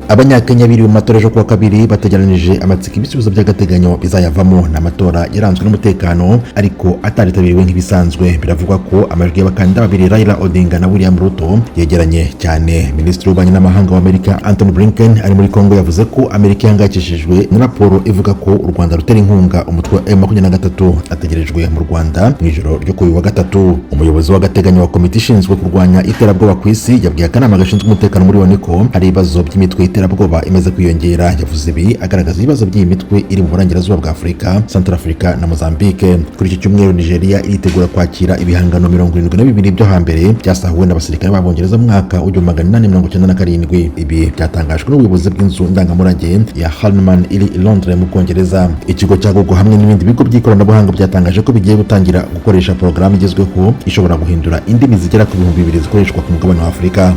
Abanyakenya biri mu matora ejo kuwa kabiri bategeranije amatsiko ibisubizo by'agateganyo bizayavamo. Ni amatora yaranzwe n'umutekano ariko ataritabiriwe nk'ibisanzwe. Biravugwa ko amajwi y'abakandida babiri, Raila Odinga na William Ruto, yegeranye cyane. Minisitiri w'ububanyi n'amahanga wa Amerika, Antony Blinken, ari muri Congo, yavuze ko Amerika ihangayikishijwe na raporo ivuga ko u Rwanda rutera inkunga umutwe wa M23. Ategerejwe mu Rwanda mu ijoro ryo kuri uyu wa gatatu. Umuyobozi w'agateganyo wa komite ishinzwe kurwanya iterabwoba ku isi yabwiye akanama gashinzwe umutekano muri Loni ko hari ibibazo by'imitwe y'iterabwoba imaze kwiyongera. Yavuze ibi agaragaza ibibazo by'iyi mitwe iri mu burengerazuba bwa Afurika, Central Africa na Mozambique. Kuri iki cyumweru, Nigeria iritegura kwakira ibihangano 72 byo hambere byasahuwe n'abasirikare b'Abongereza mu mwaka w'1897. Ibi byatangajwe n'ubuyobozi bw'inzu ndangamurage ya Horniman iri i Londres mu Bwongereza. Ikigo cya Google hamwe n'ibindi bigo by'ikoranabuhanga byatangaje ko bigiye gutangira gukoresha porogaramu igezweho ishobora guhindura indimi zigera ku 2000 zikoreshwa ku mugabane wa Afurika.